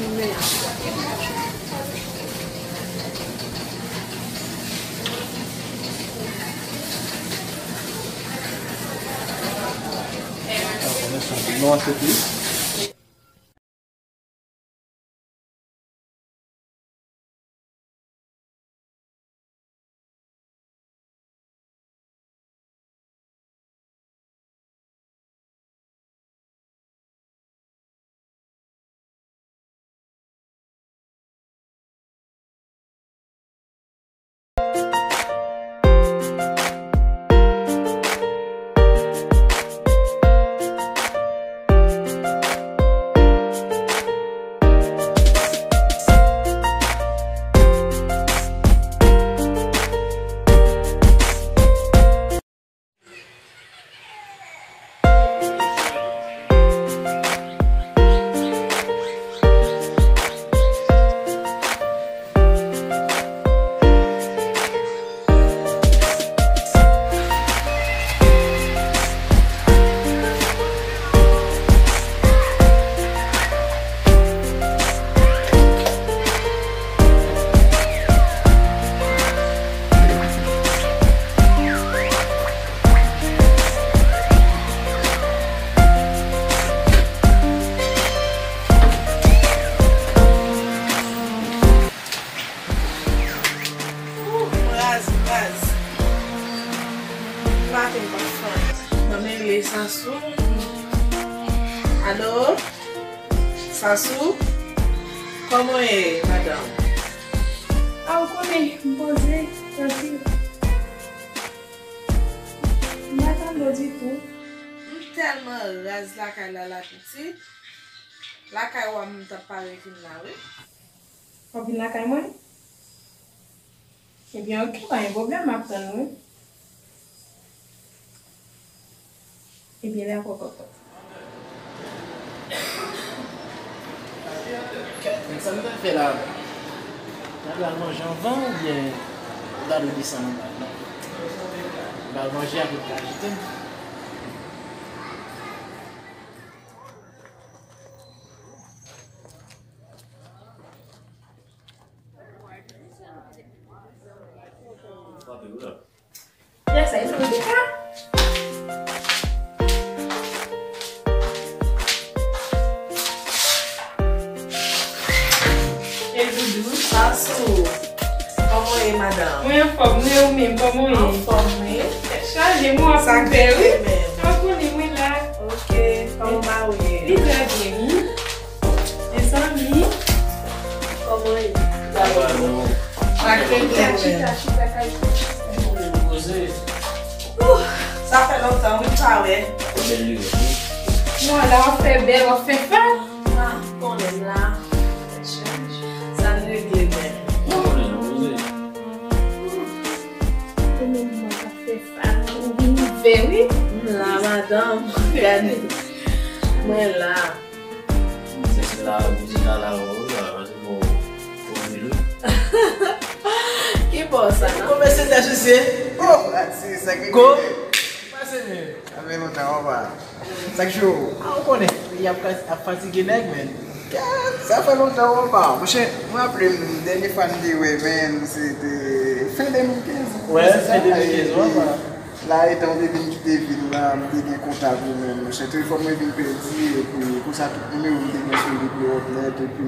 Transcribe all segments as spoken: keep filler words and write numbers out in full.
Ooh, m raz, m raz. Maten m pa t fè anyen. Mwen rele Sansou. Alo? Sansou? Kòman w ye, madanm? A, ou konnen, m poze, trankil. M pa tande w ditou. M tèlman raz lakay la, la pitit. Lakay w a m t ap pare vin la, wi. W ap vin lakay mwen? Ebyen, oke, pa gen pwoblèm, m ap tann ou, wi. Ebyen, dakò, kòkòt. Kèt, men sa m pral fè la? N a pral manje anvan oubyen n a dwe desann anba la? N pral manje apre m ka ajoute m. Yes, I told you. Hey, Doudou. Sansou. Kòman w ye, madanm? Mwen anfòm, men ou menm, kòman w ye? Anfòm, wi. Tèt chaje, mwen ap fè, wi. Sa k fè menm? Sa w konnen, mwen la. Oke, kòman mari w ye? Li trè byen, wi. Mezanmi. Kòman w ye? Sa va, non? Sa k fè menm? Chita, chita, kay. Poze. Ouh, sa fè lontan, wi, m pa wè. Bèl li, wi. Mwen la, w ap fè bèl, w ap fè fèt. Ah, konnen m la. Sa n regle menm. Konnen nou poze. Ou menm mwen ka fè sa. Ou vin ouvè, wi. M la, madanm. Gade. Mwen la. Se sila, ou di la, la, ou la, paske bon, ou vin, wi. Ki bò sa? Ou konn mèsi, mesye. Oh, la, se sa ki go. Pase, men. Sa fè lontan, w pa. Sa k cho? A, ou konnen, peyi ap, ap fatige nèg, men. Sa fè lontan, w pa. Monchè, mwen raple m, dènye fwa n te wè, men, se te fen de mil kenz. Wè, fen de mil kenz, w pa. La, etan w te vin kite vil la, m te gen kontak ou, men, monchè, telefòn mwen vin pèdi, epi konsa tout nimewo m te gen sou li pou yo nèt, epi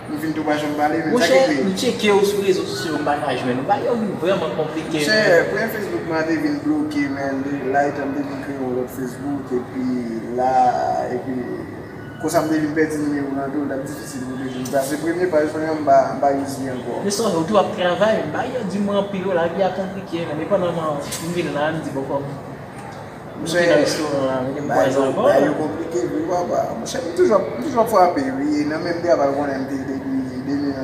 Nou vin tou pa janm pale, men sa ki kreye. Monchè, m tcheke w sou rezo sosyo yo, m pa ka jwenn ou. Bagay yo vin vrèman konplike, men. Monchè, premye Facebook mwen te vin bloke, men, de, la etan m te vin kreye yon lòt Facebook, epi la, epi konsa m te vin pèdi nimewo w lan tou, l t ap difisil pou te vin pase premye paj mwen an, m pa, m pa use li ankò. Men sonje, ou tou ap travay, bagay yo di mwen anpil, wi, lavi a konplike, men, men pandan m vin la, m di, bon, kòm Monchè, bagay yo, bagay yo konplike vre, papa. Monchè, m toujou, m toujou ap frape, wi. E nan menm travay, ou konnen m te depi, depi,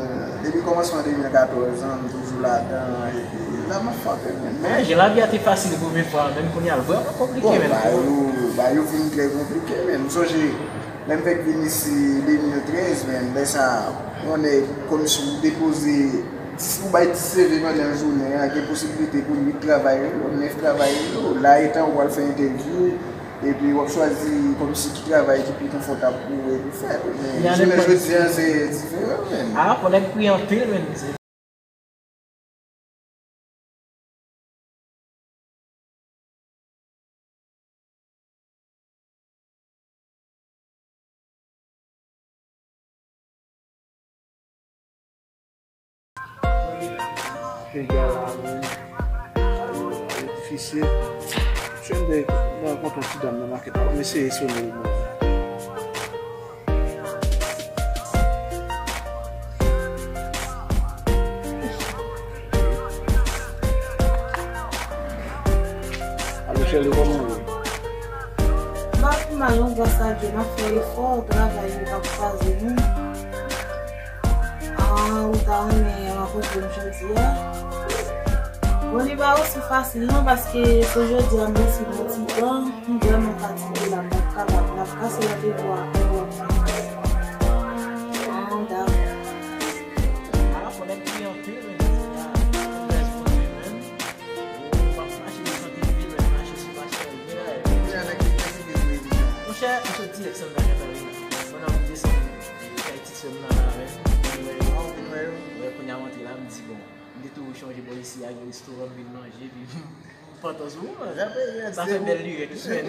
depi kòmansman de mil katòz an, m toujou ladan, epi la m ap frape, men. Men, jan lavi a te fasil premye fwa, menm kounye a, l vrèman konplike, menm. Bon, bagay yo, bagay yo vin trè konplike, men. M sonje, lè m fèk vin isi de mil trèz, men, lè sa, on nèg kòmsi ou depoze dis, ou bay dis C V pandan jounen an, gen posiblite pou uit travay rele w, nèf travay rele w. La etan ou pral fè entèvyou, Epi w ap chwazi kòmsi ki travay ki pi konfòtab pou ou epi fè l. Men jounen jodi a se diferan, menn. Ah, fò nèg priye anpil, menn. Piga la, men. Difisil. Misye m te nan kontan ti dam nan makèt la. M eseye sone l, mwen. Alo, cheri, kòman w ye? M pa pi mal non, gras a Dye, m ap fè efò, travay yo p ap kwaze nou. Ah, ou ta renmen rankontre m jodi a? Bon, li pa osi fasil non, paske se jodi a m deside yon ti tan, m vrèman fatige la, m p ap kapab, m ap kase randevou a pou w ap fè. Ah, dakò. Monchè, m sot dirèk Santa Catarina. Pandan m desann kay ti sè m nan la, men, m vin wè yo. Wè, kounye a m antre la, m di, bon, m te toujou chonje bò isi a, gen restoran, m vin manje, epi m pantan sou mwen. Sa fè bèl lirèt wi, men.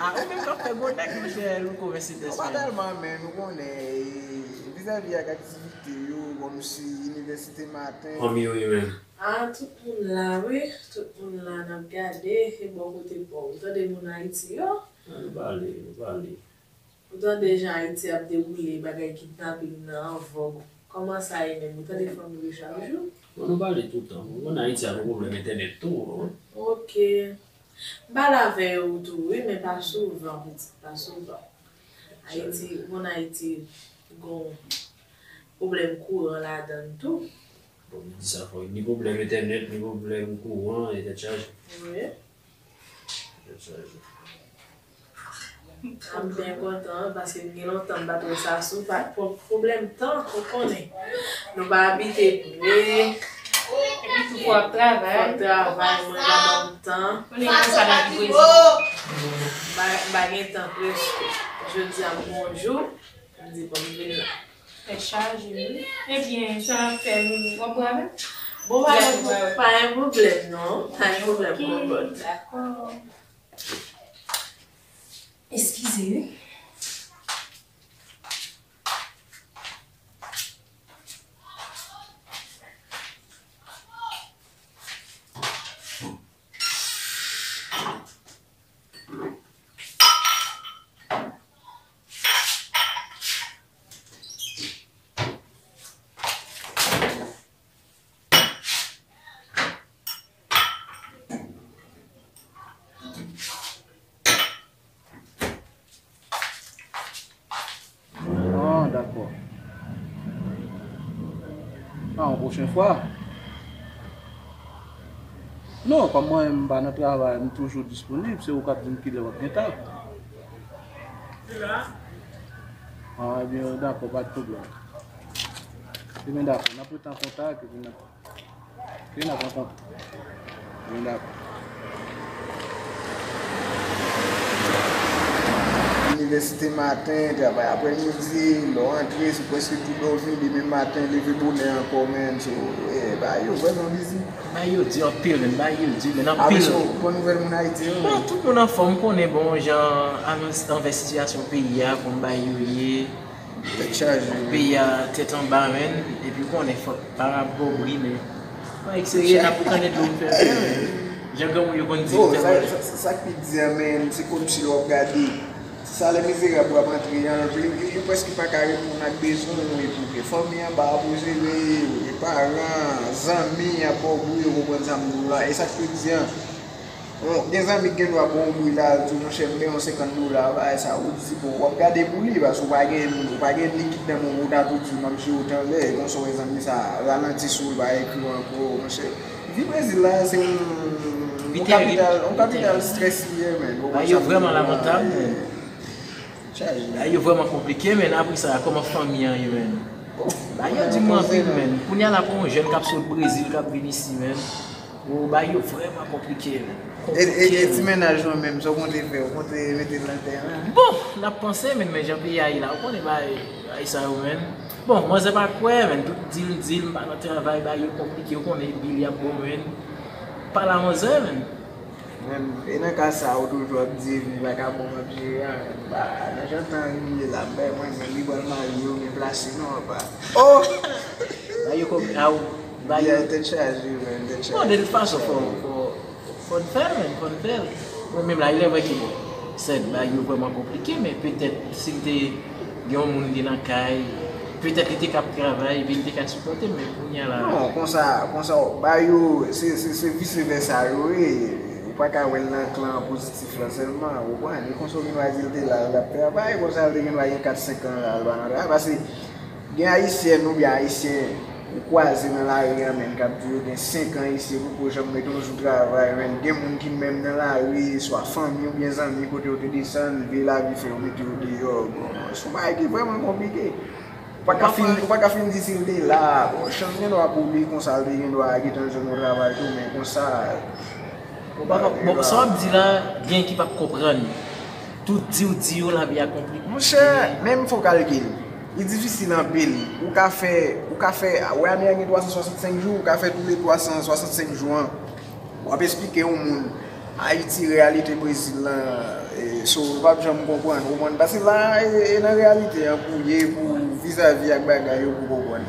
Ah, ou menm k ap fè gwo nèg, monchè, Louko Mercedes, men. Ou pa tèlman, men, nou konnen, e, vizavi ak aktivite yo, kòmsi inivèsite maten. Fanmi yo, wi, men. Ah, tout moun la, wi. Tout moun la, n ap gade, e bò kote pa w. Ou tande moun Ayiti yo? Ah, nou pale, nou pale. Ou tande jan Ayiti ap dewoule, bagay kidnaping nan an vòg. Kòman sa ye menm? Ou tande fanmi yo chak jou? Bon, nou pale toutan. Ou konn Ayiti a gen pwoblèm entènèt tou, wi. Ok. M pale avè yo tou, wi, men pa souvan, pitit, pa souvan. Ayiti, ou konn Ayiti gon pwoblèm kouran ladan l tou. Bon, m di sa fò. Ni pwoblèm entènèt, ni pwoblèm kouran, e tèt chaje. Wi. Tèt chaje. M byen kontan, paske m gen lontan m pa t wè Sasou, pa t pwob-, pwoblèm tan, ou konnen. Nou pa abite pre. Epi tou fò ap travay. Fò ap travay, mwen pa ban m tan. Konnen konsa lavi brezil. M pa, m pa gen tan prèske. Jodi a m gon jou, m di bon, m vin la. Tèt chaje, wi. Ebyen, sa n ap fè, w ap bwè avè m? Bon, pa gen, pa gen pwoblèm, non. Pa gen pwoblèm, bon, bon. Dakò. Eskize, wi. Ah, dakò. Ah, yon pwochen fwa. Non, kòm mwen menm m pa nan travay, m toujou disponib, se ou k ap di m kilè w ap gen tan. Ah, ebyen, dakò, pa de pwoblèm. Ebyen, dakò, n ap rete an kontak, epi n ap Wi, n ap rankontre. Wi, dakò. Inivèsite maten, travay aprèmidi, lè w antre, se prèske tou lè w vin, demen maten, leve bonè ankò, menn. So, eh, bagay yo vrèman bizi. Bagay yo di anpil, menn. Bagay yo di, menn, anpil. Apre sa, ou pran nouvèl moun Ayiti yo? Bon, tout moun anfòm, konnen, bon, jan, anvè sitiyasyon peyi a, konn bagay yo ye. Tèt chaje. Peyi a tèt anba, menn. Epi w konnen fòk pa bò bri, men. Mwen serye, n ap boukannen dlo m fè fè, menn. Jan granmoun yo konn di. Oh, sa, sa, sa k pi di a, menn, se kòmsi lè w ap gade. Salè mizerab w ap antre an, li, li, li prèske pa ka reponn ak bezwen w, epi w gen fanmi anba w pou jere, ou gen paran, zanmi ap bò bri, ou konprann sa m di w la. E sa k pi di a, Bon, gen zanmi k gen dwa ba w bri la, l di w, monchè, m gen yon senkant dola, bagay sa, ou di, bon, w ap gade pou li, paske ou pa gen, ou pa gen likid nan men w, ou ta tou di, m ap jere w tande, konsa w wè zanmi sa, ralanti sou l, pa ekri w ankò, monchè. Vi Brezil la, se yon, yon kapital, yon kapital strès li ye, menn. Bagay yo vrèman lamantab, menn. Bagay yo vrèman konplike, menn. Apre sa, kòman fanmi an ye, menn? Bagay yo di m anpil, menn. Kounye a la, pou yon jèn k ap sot Brezil, k ap vin isi, menn. Bon, bagay yo vrèman konplike, menn. E, e, e ti mennaj lan menm, sa w konte fè? Ou konte mete l nan tè a? Bon, n ap panse, men, men jan peyi a ye la, ou konnen bagay, bagay sa yo, men. Bon, manzè pa kwè, men, tout di l, di l, m pa nan travay, bagay yo konplike, ou konnen bil y ap bon, men. Pale a manzè, men. Men, e nan ka sa, ou toujou ap di, vi pa ka bon, m ap jere a, men. Ba, nan jan tan an ye la, m bay mwen, men, li pral marye, ou gen plase, non, apa. Oh! Bagay yo konplike, a, ou, bagay yo. Tèt chaje, men, tèt chaje. Bon, de tout fason, fò, fò, Fò n fè l, men, fò n fè l. Mwen menm la, ilèvrè ke, bon, sèt, bagay yo vrèman konplike, men petèt si m te gen yon moun ki nan kay, petèt li te ka ap travay, epi li te ka sipòte m, men kounye a la. Non, konsa, konsa, bagay yo, se, se, se vise vèsa yo ye. Ou pa ka wè l nan kan pozitif lan sèlman, ou konprann? E konsa w vin va di l te la, l ap travay, konsa l te vin va gen kat, senk an la, l pa nan travay, paske Gen Ayisyen oubyen Ayisyen ou kwaze nan lari a, menn, k ap di yo gen senk an isi, yo poko janm mete yon jou travay, menn. Gen moun ki menm nan lari, swa fanmi oubyen zanmi, kote yo te desann, vye lavi fè yo mete yo deyò. Bon, se yon bagay ki vrèman konplike. Ou pa ka fin, ou pa ka fin di si l te la. Bon, chans gen dwa pou li, konsa l te gen dwa gentan jwenn yon travay tou, men konsa, Ou pa konp-, bon, sa w ap di la, gen ki p ap konprann. Tout di w di yo, lavi a konplike. Monchè, menm fo kalkil, li difisil anpil. Ou ka fè, ou ka fè, wè, ane a gen twa san swasannsenk jou, ou ka fè tou le twa san swasannsenk jou an, w ap esplike yon moun Ayiti, reyalite Brezil lan, e, so, ou p ap janm konprann, konprann. Paske la, e, e nan reyalite an pou ye, pou vizavi ak bagay yo, pou konprann.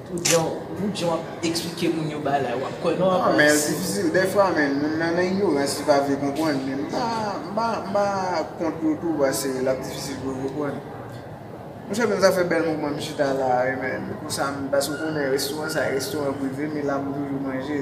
Tout jan, tout jan w ap eksplike moun yo bagay la, w ap kwè non. Non, men l difisil. Dèfwa, men, moun nan nan ignorans, li pa vle konprann, men m pa, m pa, m pa kont yo tou, paske l ap difisil pou yo konprann. Monchè, men sa fè bèl moman m chita la, wi, men konsa, m, paske w konnen, restoran sa, restoran prive, men la, m toujou manje,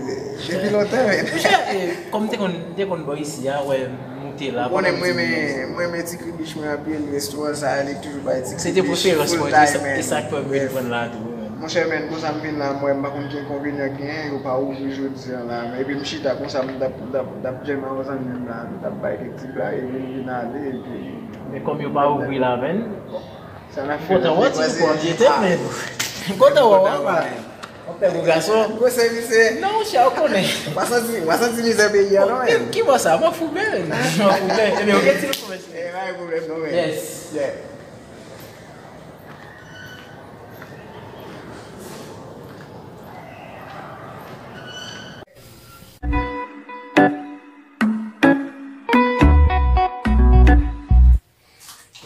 depi lontan, men. Monchè, e, kòm m te konn, m te konn bò isi a, wè, moute la. Ou konnen m renmen, m renmen ti kribich mwen anpil, restoran sa, li toujou bay ti kribich full time, men. Se te preferans mwen, e sa, e sa k fè m vin pran l la tou, men. Monchè, men, konsa m vin la, m wè m pa konn ki enkonvenyan k genyen, yo pa ouvri jodi a la, men epi m chita konsa, m t ap, m t ap, m t ap djèm avèk zanmi m la, m t ap bay kèk ti blag, epi m vin ale, epi. Men kòm yo pa ouvri la, men. Sa n ap fè, m kontan wè w ti pwòpriyete, men. M kontan wè w, apa. Yon pè gwo gason. Gwo sèvis, e. Non, monchè, ou konnen. W a santi, w a santi mizè peyi a, non, men. Ki bò sa? M an fou byen, men. M an fou byen. Ebyen, ok, ti nou konmèt. E, pa gen pwoblèm, non, men. Yes. Yeah.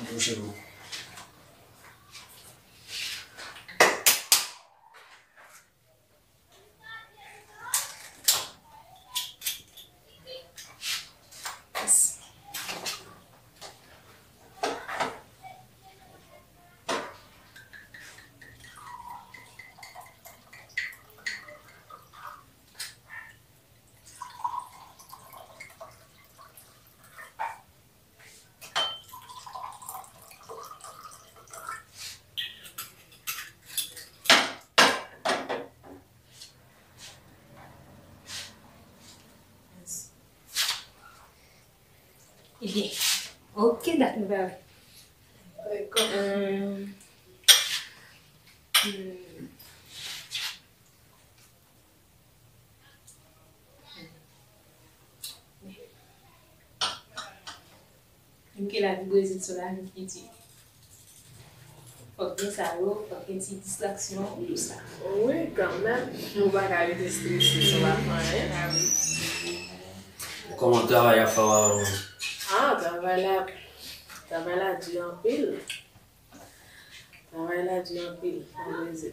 Touche m. Ok, dat nou pa wè. Hum, hum. Vin ke lavi Brezil se yon lavi ki di. Fòk gen sa yo, fòk gen ti distraksyon, tout sa. Wi, kanmenm. Ou pa ka rete strese san w pa fè anyen. A wi. Kòman travay ap fè w avan? Ah, travay la, travay la di anpil. Travay la di anpil, an vre di.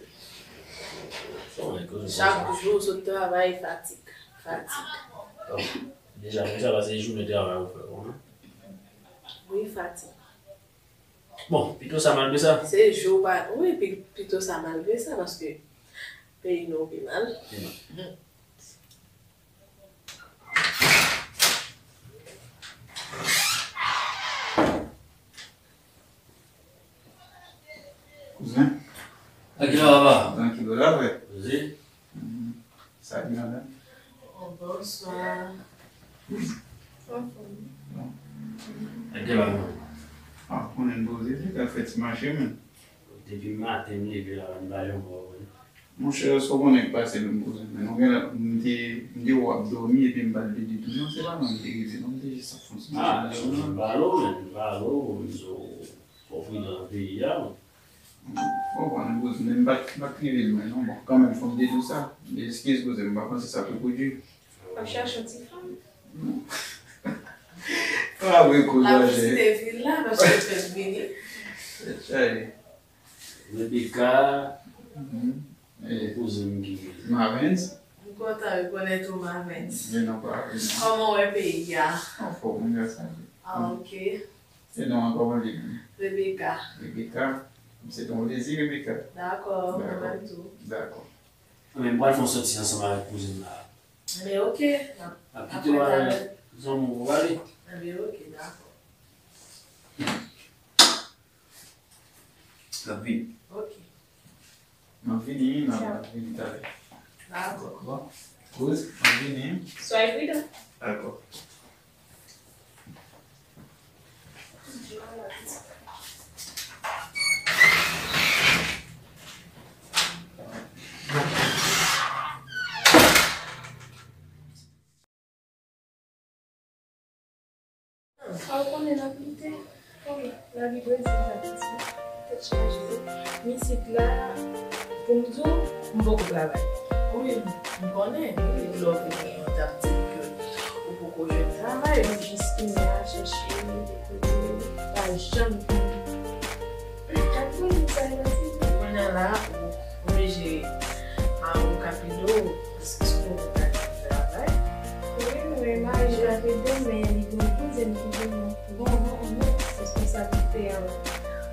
Bon, men koze konsa. Chak jou sot travay, fatig, fatig. Bon, deja, konsa, se jounen travay ou fè, ou konnen? Wi, fatig. Bon, pito sa malgre sa. Se jou pa, wi, pi-, pito sa malgre sa, paske peyi nou pi mal. Pi mal. Kouzen. Tranquille, papa. Tranquille, la, frè. Poze. Mhm. Salut, madame. Bonsoir. Bon. Tranquille, papa. Ah, konnen poze, se ka fè ti mache, men. Depi maten, m leve la, m pa janm wè w. Monchè, èske w konnen k pase menm kouzen mwen? Nou gen lè, m te, m te wè w ap dòmi epi m pa t vle ditou. Non, se pa mwen m te rive, non, m te jis ap fè yon ti Ah, mache. Balo, men, balo, so, fò pridan nan peyi a, wi. Bon, bon, kouzen, men m pa t, m pa t rive lwen, non, bon, kanmenm, fò m te di w sa. Eskiz, kouzen, m pa panse sa te pwodui. W ap chache yon ti fanm. Travay kouraje. L ap vizite vil la, paske l fèk vini. Tèt chaje. Rebecca, Mhm. Eh, kouzen m ki Mavens. M kontan rekonèt ou, Mavens. Men non, pa vre, non. Kòman w wè peyi a? Anfòm, wi, gras a Dye. Ah, ok. E non an, kòman li menm? Rebecca. Rebecca. Se te yon plezi, Rebecca. Dakò, mwen menm tou. Dakò. Men m pral fè yon sòti ansanm avèk kouzen m la. Anben, ok. N ap, n ap kite w avèk zanmi w pou pale. Anben, ok, dakò. N ap vini. Ok. M ap vini, m ap vini talè. Dakò. Dakò. Kouz, m ap vini. Soyez prudent. Dakò. Sa w konnen n ap lite. Bon, lavi Brezil la, pitit. Tèt chaje. Men isit la, pou m di w, m poko travay. Wi, m konnen. Wi, lè w vini, yo t ap di m ke ou poko jwenn travay. Mwen jis vini a chèche, kote, pa janm konn. Gad Brezil sa, e Brezil. Kounye a la, ou oblije a ou ka pede w, paske si w poko ka jwenn travay. Wi, mwen, mari m ka pede m, men li gen yon kouzen ki vini. Bon, bon, bon, responsablite an,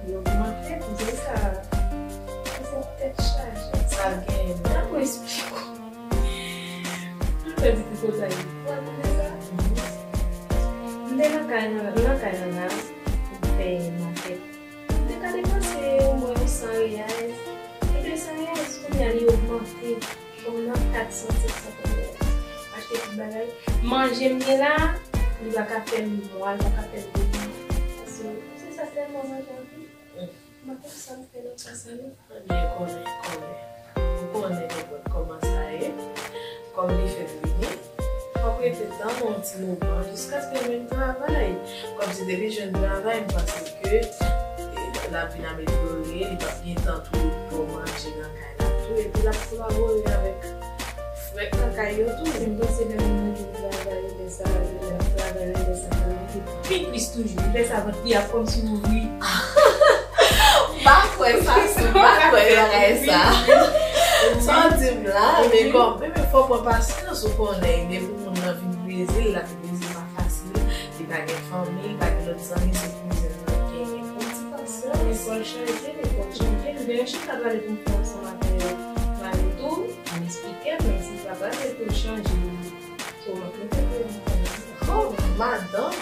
li ogmante, kouzen sa, kouzen tèt chaje. Sa l genyen menm? Jan pou esplike w. Tout sa di ki kote a ye. Ou wè kote sa? M te nan kay nan, nan kay nan la, pou m fè makèt. M te ka depanse omwen yon san reyal. E de san reyal, kounye a li ogmante. Kòm nan kat san, senk san dola. Achte tout bagay. Manje m gen la, li pa ka fè m mwa, li pa ka fè m de mwa. Paske se sa tèlman manje anpil. M pa konn sa m fè nan ka sa non. Ebyen, konnen, konnen. Ou konnen nenpòt kòman sa ye. Kòm li fèk vini, fòk rete tann yon ti moman jiskaske l jwenn travay. Kòmsi depi l jwenn travay, m panse ke, e, l ap vin amelyore, li p ap gen tan tou pou manje nan kay la tou, epi l ap kolabore avèk frè k nan kay yo tou. M panse lè moun nan jwenn travay, lè sa, lè l ap travay, lè sa, sa mete pi plis toujou. Lè sa, vant li ap kòmsi ouvri. M pa kwè sa, m pa kwè bagay sa. Sa w di m la, men kòm, men, men fò w pran pasyans, ou konnen, depi moun nan vin Brezil, l ap vin Brezil pa fasil, li pa gen fanmi, li pa gen lòt zanmi, se kouzen l nan genyen. Pran ti pasyans. Men fò l chanje, men fò l chanje. M gen yon chita pale pou m fè ansanm avè l. Mwen tou, m esplike l, men si l pa pale, pou l chanje. So, m ap rete pou l. Oh, madanm!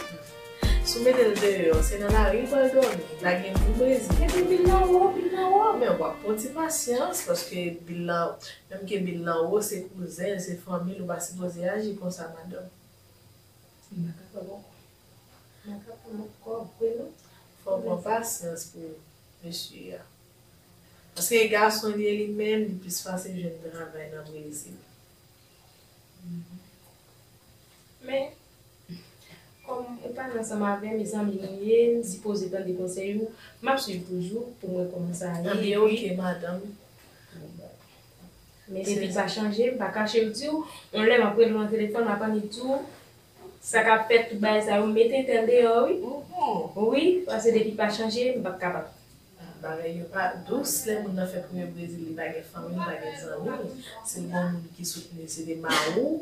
Si w mete l deyò, se nan lari l pral dòmi. Lage m pou Brezil. Epi bil lan wo, bil lan wo. Men w ap pran ti pasyans, paske bil lan, menm ke bil lan wo, se kouzen l, se fanmi l, ou pa sipoze aji konsa, madanm. M pa kapab ankò. M pa kapab ankò vre non. Fò w pran pasyans pou mesye a. Paske e gason li ye li menm, li plis fasil jwenn travay nan Brezil. Men, kòm ou pale ansanm avè m, e zanmi nou ye, m sipoze tande konsèy ou, m ap swiv toujou pou m wè kòman sa ye, epi... Ebyen, ok, madanm. Men depi l pa chanje, m pa kache m di w, yon lè m ap rele w nan telefòn, m ap annik di w, sa k ap fèt, tout bagay sa yo, m mete entèl deyò, wi. Wi, paske depi l pa chanje, m p ap kapab. Bagay yo pa dous, lè moun nan fèk rive Brezil, li pa gen fanmi, li pa gen zanmi. Se l gon moun ki soutni l, se de mari w,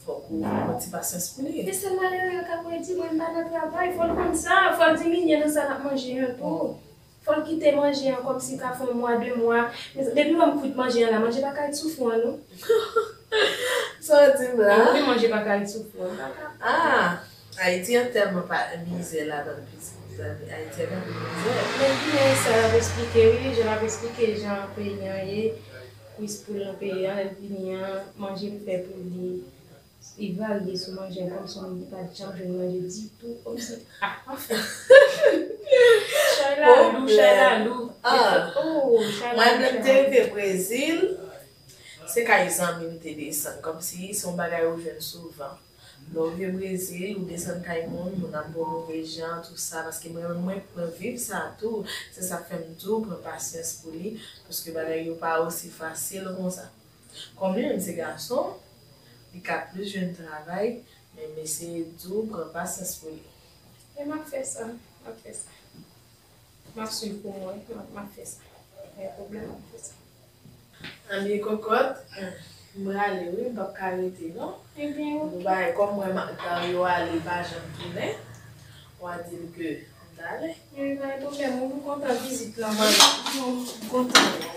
fòk ou pran ti pasyans pou li. E sèl malere yo k ap redi, mwen m pa nan travay, fò l konn sa, fò l diminye nan sa l ap manje an tou. Fò l kite manje an kòmsi l ka fè yon mwa, de mwa. Men depi w wè m kwit manje an la, manje pa ka ret sou fou an non. Sa w di m la? Wi, manje pa ka ret sou fou an. Ah, Ayiti an tèlman pa mizè ladan l, pitit zanmi. Ayiti an anpil mizè. Men kounye a sa l ap esplike wi, jan l ap esplike jan peyi an ye, kwis poul nan peyi an, lè l vini an, manje l fè pou li. Li varye sou manje an, kòmsi yon moun ki pa t janm jwenn manje ditou, kòmsi, ah, anfen. Chay la lou, chay la lou. Ah. Oh, chay la lou, chay la lou. Mwen menm te rive Brezil, Se kay zanmi m te desann, kòmsi se yon bagay ou jwenn souvan. Lè w vye Brezil, ou desann kay moun, moun ap ba w move jan, tou sa, paske mwen, mwen, mwen viv sa tou. Se sa k fè m di w pran pasyans pou li, paske bagay yo pa osi fasil konsa. Kòm li menm se gason, li ka plis jwenn travay, men m eseye di w pran pasyans pou li. E m ap fè sa, m ap fè sa. M ap swiv pou mwen, m ap, m ap fè sa. Pa gen pwoblèm, m ap fè sa. Anben kòkòt, m prale wi, m p ap ka rete non. Ebyen, oke. Bon, bagay, kòm mwen, m ap, yo ale, pa janm tounen. W a di l ke m t ale. Ebyen, pa gen pwoblèm, ou kontan vizit lan, mwen, m kontan.